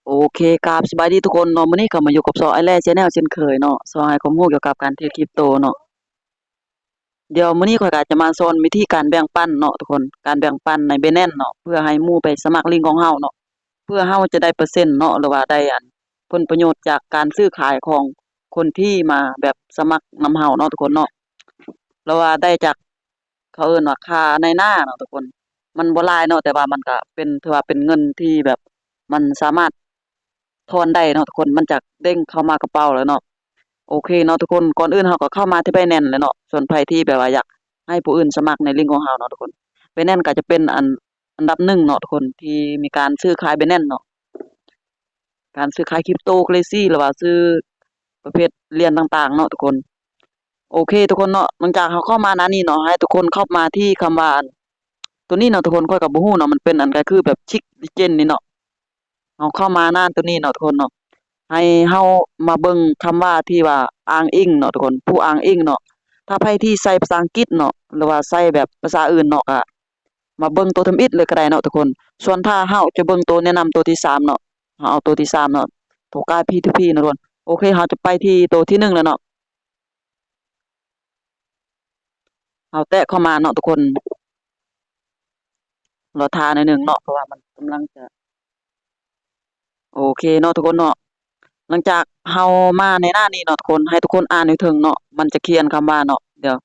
ໂອເຄ ກາບສະບາຍດີທຸກຄົນເນາະ, ມື້ນີ້ກໍມາຢູ່ກັບຊ່ອງອ້າຍແຫຼ້ Channel ເຊັ່ນເຄີຍເນາະ, ຊ່ອງໃຫ້ຄວາມຮູ້ກ່ຽວກັບການເທຣດຄຣິບໂຕເນາະ. ດຽວມື້ນີ້ຂ້ອຍກໍຈະມາສອນວິທີການແບ່ງປັນເນາະທຸກຄົນ, ການແບ່ງປັນໃນ Binance ເນາະ, ເພື່ອໃຫ້ໝູ່ໄປສະໝັກລິ້ງຂອງເຮົາເນາະ, ເພື່ອເຮົາຈະໄດ້ເປີເຊັນເນາະ ຫຼືວ່າໄດ້ອັນ ຜົນປະໂຫຍດຈາກການຊື້ຂາຍຂອງຄົນທີ່ມາແບບສະໝັກນຳເຮົາເນາະທຸກຄົນເນາະ, ຫຼືວ່າໄດ້ຈາກ ເຂົາເອີ້ນວ່າຄ່ານາຍໜ້າເນາະທຸກຄົນ. ມັນບໍ່ຫຼາຍເນາະ, ແຕ່ວ່າມັນກະເປັນ ຖືວ່າເປັນເງິນທີ່ແບບມັນສາມາດຖອນໄດ້ເນາະທຸກຄົນ, ມັນຈະເດ້ງເຂົ້າມາກະເປົາແລ້ວເນາະ. ໂອເຄເນາະທຸກຄົນ, ກ່ອນອື່ນເຮົາກໍເຂົ້າມາທີ່ Binance ແລ້ວເນາະ. ສ່ວນໃຜທີ່ແບບວ່າຢາກໃຫ້ຜູ້ອື່ນສະໝັກໃນລິ້ງຂອງເຮົາເນາະທຸກຄົນ, Binance ກໍຈະເປັນອັນ ອັນດັບໜຶ່ງເນາະທຸກຄົນ ທີ່ມີການຊື້ຂາຍ Binance ເນາະ, ການຊື້ຂາຍ Cryptocurrency ຫຼືວ່າຊື້ປະເພດຫຼຽນຕ່າງໆເນາະທຸກຄົນ. ໂອເຄທຸກຄົນເນາະ, ຫຼັງຈາກເຮົາເຂົ້າມາໜ້ານີ້ເນາະ, ໃຫ້ທຸກຄົນເຂົ້າມາທີ່ຄຳວ່າ ໂຕນີ້ເນາະທຸກຄົນ, ຂ້ອຍກໍບໍ່ຮູ້ເນາະ, ມັນເປັນອັນ ກໍຄືແບບ Chick Legend ນີ້ເນາະ. ເຮົາເຂົ້າມາໜ້າໂຕນີ້ເນາະທຸກຄົນເນາະ, ໃຫ້ເຮົາມາເບິ່ງຄຳວ່າທີ່ວ່າອ້າງອີງເນາະທຸກຄົນ, ຜູ້ອ້າງອີງເນາະ. ຖ້າໃຜທີ່ໃຊ້ພາສາອັງກິດເນາະ ຫຼືວ່າໃຊ້ແບບພາສາອື່ນເນາະ ກໍມາເບິ່ງໂຕທຳອິດເລີຍກໍໄດ້ເນາະທຸກຄົນ. ສ່ວນຖ້າເຮົາຈະເບິ່ງໂຕແນະນຳໂຕທີສາມເນາະ, ເຮົາເອົາໂຕທີສາມເນາະ, ໂຕກາຍ P two P ເນາະທຸກຄົນ. ໂອເຄ, ເຮົາຈະໄປທີ່ໂຕທີໜຶ່ງແລ້ວເນາະ. ເຮົາແຕະເຂົ້າມາເນາະທຸກຄົນ, ລໍຖ້າໜ້ອຍໜຶ່ງເນາະ ເພາະວ່າມັນກຳລັງຈະ ໂອເຄເນາະທຸກຄົນເນາະ. ຫຼັງຈາກເຮົາມາໃນໜ້ານີ້ເນາະທຸກຄົນ, ໃຫ້ທຸກຄົນອ່ານຢູ່ເທິງເນາະ, ມັນຈະຂຽນຄຳວ່າເນາະ, ດຽວ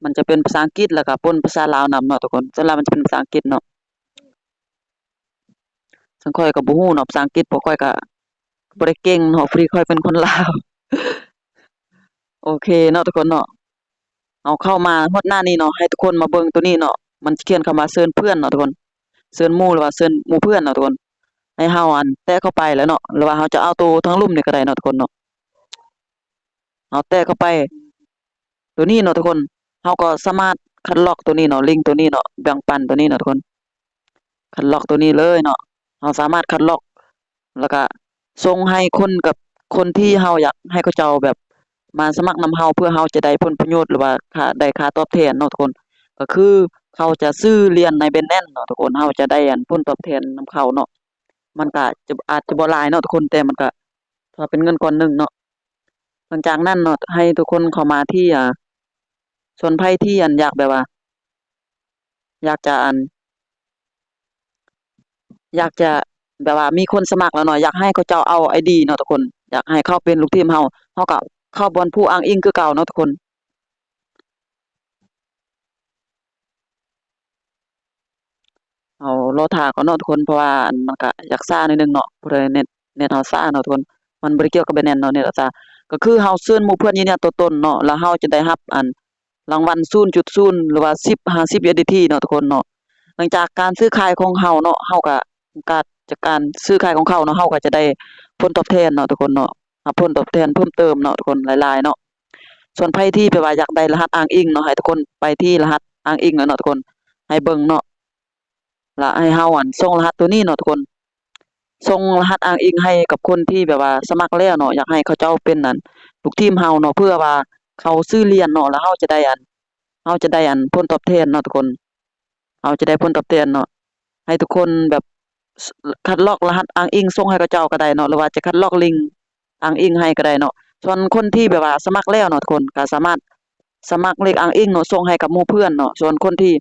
ມັນຈະເປັນພາສາອັງກິດ ແລ້ວກໍປົນພາສາລາວນຳເນາະທຸກຄົນ, ສ່ວນຫຼາຍມັນຈະເປັນພາສາອັງກິດເນາະ. ເຊິ່ງຂ້ອຍກໍບໍ່ຮູ້ເນາະພາສາອັງກິດ, ເພາະຂ້ອຍກໍບໍ່ໄດ້ເກັ່ງເນາະ, ພໍດີຂ້ອຍເປັນຄົນລາວ. ໂອເຄເນາະທຸກຄົນເນາະ, ເຮົາເຂົ້າມາຮອດໜ້ານີ້ເນາະ, ໃຫ້ທຸກຄົນມາເບິ່ງໂຕນີ້ເນາະ, ມັນຈະຂຽນຄຳວ່າເຊີນເພື່ອນເນາະທຸກຄົນ, ເຊີນໝູ່ ຫຼືວ່າເຊີນໝູ່ເພື່ອນເນາະທຸກຄົນ. ໃຫ້ເຮົາອັນແຕະເຂົ້າໄປແລ້ວເນາະ, ຫຼືວ່າເຮົາຈະເອົາໂຕທາງລຸ່ມນີ້ກໍໄດ້ເນາະທຸກຄົນເນາະ. ເຮົາແຕະເຂົ້າໄປໂຕນີ້ເນາະທຸກຄົນ, ເຮົາກໍສາມາດຄັດລອກໂຕນີ້ເນາະ, ລິ້ງໂຕນີ້ເນາະ, ແບ່ງປັນໂຕນີ້ເນາະທຸກຄົນ, ຄັດລອກໂຕນີ້ເລີຍເນາະ. ເຮົາສາມາດຄັດລອກ ແລ້ວກະສົ່ງໃຫ້ຄົນກັບ ຄົນທີ່ເຮົາຢາກໃຫ້ເຂົາເຈົ້າແບບມາສະໝັກນຳເຮົາ ເພື່ອເຮົາຈະໄດ້ຜົນປະໂຫຍດ ຫຼືວ່າຄ່າ ໄດ້ຄ່າຕອບແທນເນາະທຸກຄົນ. ກໍຄືເຂົາຈະຊື້ຫຼຽນໃນ Binance ເນາະທຸກຄົນ, ເຮົາຈະໄດ້ອັນຜົນຕອບແທນນຳເຂົາເນາະ. ມັນກະຈະ ອາດຈະບໍ່ຫຼາຍເນາະທຸກຄົນ, ແຕ່ມັນກະຖືວ່າເປັນເງິນກ້ອນໜຶ່ງເນາະ. ຫຼັງຈາກນັ້ນເນາະ ໃຫ້ທຸກຄົນເຂົ້າມາທີ່ ອ່າ ສ່ວນໃຜທີ່ ອັນ ຢາກແບບວ່າ ຢາກຈະ ອັນ ຢາກຈະແບບວ່າມີຄົນສະໝັກແລ້ວເນາະ, ຢາກໃຫ້ເຂົາເຈົ້າເອົາ ID ເນາະທຸກຄົນ, ຢາກໃຫ້ເຂົາເປັນລູກທີມເຮົາ, ເຮົາກໍເຂົ້າບ່ອນຜູ້ອ້າງອີງຄືເກົ່າເນາະທຸກຄົນ. ເຮົາລໍຖ້າກ່ອນເນາະທຸກຄົນ, ເພາະວ່າ ອັນ ມັນກະຢາກຊ້າໜ້ອຍໜຶ່ງເນາະ, ເພາະວ່າເນັດ ເນັດເຮົາຊ້າເນາະທຸກຄົນ. ມັນບໍ່ໄດ້ກ່ຽວກັບ Binance ເນາະ, ເນັດເຮົາຊ້າ. ກໍຄືເຮົາເຊີນໝູ່ເພື່ອນຢືນຢັນຕົວຕົນເນາະ, ແລ້ວເຮົາຈະໄດ້ຮັບ ອັນ ລາງວັນ ສູນຈຸດສູນ ຫຼືວ່າ ສິບຫາ ສິບ USDT ເນາະທຸກຄົນເນາະ. ຫຼັງຈາກການຊື້ຂາຍຂອງເຮົາເນາະ, ເຮົາກໍ ການ ຈາກການຊື້ຂາຍຂອງເຂົາເນາະ, ເຮົາກໍຈະໄດ້ຜົນຕອບແທນເນາະທຸກຄົນເນາະ, ຮັບຜົນຕອບແທນເພີ່ມເຕີມເນາະທຸກຄົນ ຫຼາຍໆເນາະ. ສ່ວນໃຜທີ່ແບບວ່າຢາກໄດ້ລະຫັດອ້າງອີງເນາະ, ໃຫ້ທຸກຄົນໄປທີ່ລະຫັດອ້າງອີງເນາະທຸກຄົນ, ໃຫ້ເບິ່ງເນາະ, ລະໃຫ້ເຮົາ ອັນ ສົ່ງລະຫັດໂຕນີ້ເນາະທຸກຄົນ, ສົ່ງລະຫັດອ້າງອີງໃຫ້ກັບຄົນທີ່ແບບວ່າສະໝັກແລ້ວເນາະ, ຢາກໃຫ້ເຂົາເຈົ້າເປັນ ອັນ ລູກທີມເຮົາເນາະ, ເພື່ອວ່າເຂົາຊື້ຫຼຽນເນາະ, ແລ້ວເຮົາຈະໄດ້ ອັນ ເຮົາຈະໄດ້ ອັນ ຜົນຕອບແທນເນາະທຸກຄົນ. ເຮົາຈະໄດ້ຜົນຕອບແທນເນາະ. ໃຫ້ທຸກຄົນແບບ ຄັດລອກລະຫັດອ້າງອີງສົ່ງໃຫ້ເຂົາເຈົ້າກໍໄດ້ເນາະ, ຫຼືວ່າຈະຄັດລອກລິ້ງອ້າງອີງໃຫ້ກໍໄດ້ເນາະ. ສ່ວນຄົນທີ່ແບບວ່າສະໝັກແລ້ວເນາະທຸກຄົນ, ກໍສາມາດສະໝັກເລກອ້າງອີງເນາະ, ສົ່ງໃຫ້ກັບໝູ່ເພື່ອນເນາະ. ສ່ວນຄົນທີ່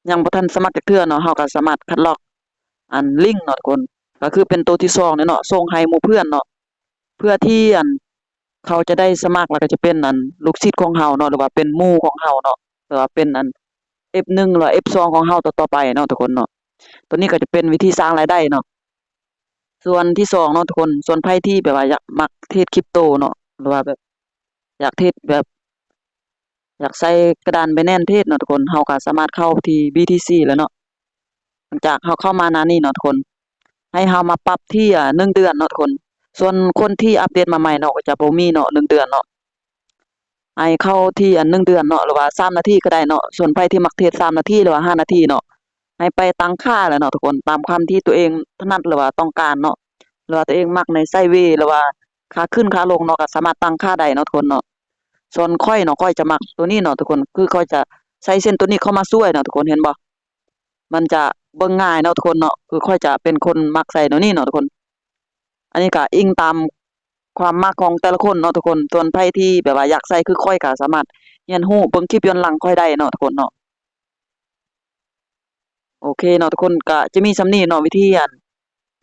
ຍັງບໍ່ທັນສະໝັກຈັກເທື່ອເນາະ, ເຮົາກໍສາມາດຄັດລອກ ອັນ ລິ້ງເນາະທຸກຄົນ, ກໍຄືເປັນໂຕທີສອງນີ້ເນາະ, ສົ່ງໃຫ້ໝູ່ເພື່ອນເນາະ, ເພື່ອທີ່ ອັນ ເຂົາຈະໄດ້ສະໝັກ ແລ້ວກໍຈະເປັນ ອັນ ລູກສິດຂອງເຮົາເນາະ, ຫຼືວ່າເປັນໝູ່ຂອງເຮົາເນາະ, ຫຼືວ່າເປັນ ອັນ ເອັຟໜຶ່ງ ຫຼືວ່າ ເອັຟສອງ ຂອງເຮົາຕໍ່ໆໄປເນາະທຸກຄົນເນາະ. ໂຕນີ້ກໍຈະເປັນວິທີສ້າງລາຍໄດ້ເນາະ. ສ່ວນທີສອງເນາະທຸກຄົນ, ສ່ວນໃຜທີ່ແບບວ່າຢາກມັກເທຣດຄຣິບໂຕເນາະ, ຫຼືວ່າແບບຢາກເທຣດແບບ ຢາກໃຊ້ກະດານ Binance ເທຣດເນາະທຸກຄົນ, ເຮົາກໍສາມາດເຂົ້າທີ່ BTC ແລ້ວເນາະ. ຫຼັງຈາກເຮົາເຂົ້າມາໜ້ານີ້ເນາະທຸກຄົນ, ໃຫ້ເຮົາມາປັບທີ່ ອາ ໜຶ່ງເດືອນເນາະທຸກຄົນ. ສ່ວນຄົນທີ່ອັບເດດມາໃໝ່ເນາະ ກໍຈະບໍ່ມີເນາະ ໜຶ່ງເດືອນເນາະ, ໃຫ້ເຂົ້າທີ່ ອັນ ໜຶ່ງເດືອນເນາະ ຫຼືວ່າສາມນາທີກໍໄດ້ເນາະ. ສ່ວນໃຜທີ່ມັກເທຣດສາມນາທີ ຫຼືວ່າຫ້ານາທີເນາະ, ໃຫ້ໄປຕັ້ງຄ່າແຫຼະເນາະທຸກຄົນ, ຕາມຄຳທີ່ຕົວເອງຖະໜັດ ຫຼືວ່າຕ້ອງການເນາະ, ຫຼືວ່າຕົວເອງມັກໃນໄຊເວ ຫຼືວ່າຂາຂຶ້ນຂາລົງເນາະ, ກໍສາມາດຕັ້ງຄ່າໄດ້ເນາະທຸກຄົນເນາະ. ສ່ວນຂ້ອຍເນາະ, ຂ້ອຍຈະມັກໂຕນີ້ເນາະທຸກຄົນ, ຄືຂ້ອຍຈະໃຊ້ເສັ້ນໂຕນີ້ເຂົ້າມາຊ່ວຍເນາະທຸກຄົນ, ເຫັນບໍ່? ມັນຈະເບິ່ງງ່າຍເນາະທຸກຄົນເນາະ, ຄືຂ້ອຍຈະເປັນຄົນມັກໃຊ້ໂຕນີ້ເນາະທຸກຄົນ. ອັນນີ້ກໍອີງຕາມຄວາມມັກຂອງແຕ່ລະຄົນເນາະທຸກຄົນ. ສ່ວນໃຜທີ່ແບບວ່າຢາກໃຊ້ຄືຂ້ອຍກໍສາມາດຮຽນຮູ້ເບິ່ງຄລິບຍ້ອນຫຼັງຂ້ອຍໄດ້ເນາະທຸກຄົນເນາະ. ໂອເຄເນາະທຸກຄົນ ກໍຈະມີສ່ຳນີ້ເນາະ ວິທີອັນ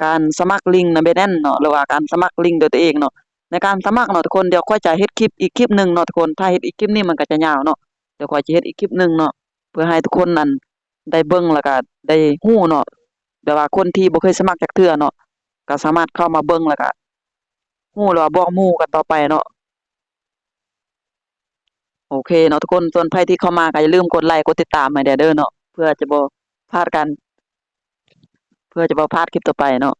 ການສະໝັກລິງໃນ Binance ເນາະ ຫຼືວ່າການສະໝັກລິງດ້ວຍຕົວເອງເນາະ. ໃນການສະໝັກເນາະທຸກຄົນ ດຽວຂ້ອຍຈະເຮັດຄລິບອີກຄລິບໜຶ່ງເນາະທຸກຄົນ. ຖ້າເຮັດອີກຄລິບນີ້ມັນກໍຈະຍາວເນາະ. ດຽວຂ້ອຍຈະເຮັດອີກຄລິບໜຶ່ງເນາະ ເພື່ອໃຫ້ທຸກຄົນນັ້ນໄດ້ເບິ່ງ ແລ້ວກໍໄດ້ຮູ້ເນາະ ແບບວ່າຄົນທີ່ບໍ່ເຄີຍສະໝັກຈັກເທື່ອເນາະ ກໍສາມາດເຂົ້າມາເບິ່ງ ແລ້ວກໍຮູ້ ຫຼືວ່າບອກໝູ່ກັນຕໍ່ໄປເນາະ. ໂອເຄເນາະທຸກຄົນ ສ່ວນໃຜທີ່ເຂົ້າມາກໍຢ່າລືມກົດໄລກົດຕິດຕາມໃຫ້ແດ່ເດີເນາະ ເພື່ອຈະບໍ່ພາດກັນ ເພື່ອຈະບໍ່ພາດຄລິບຕໍ່ໄປເນາະ.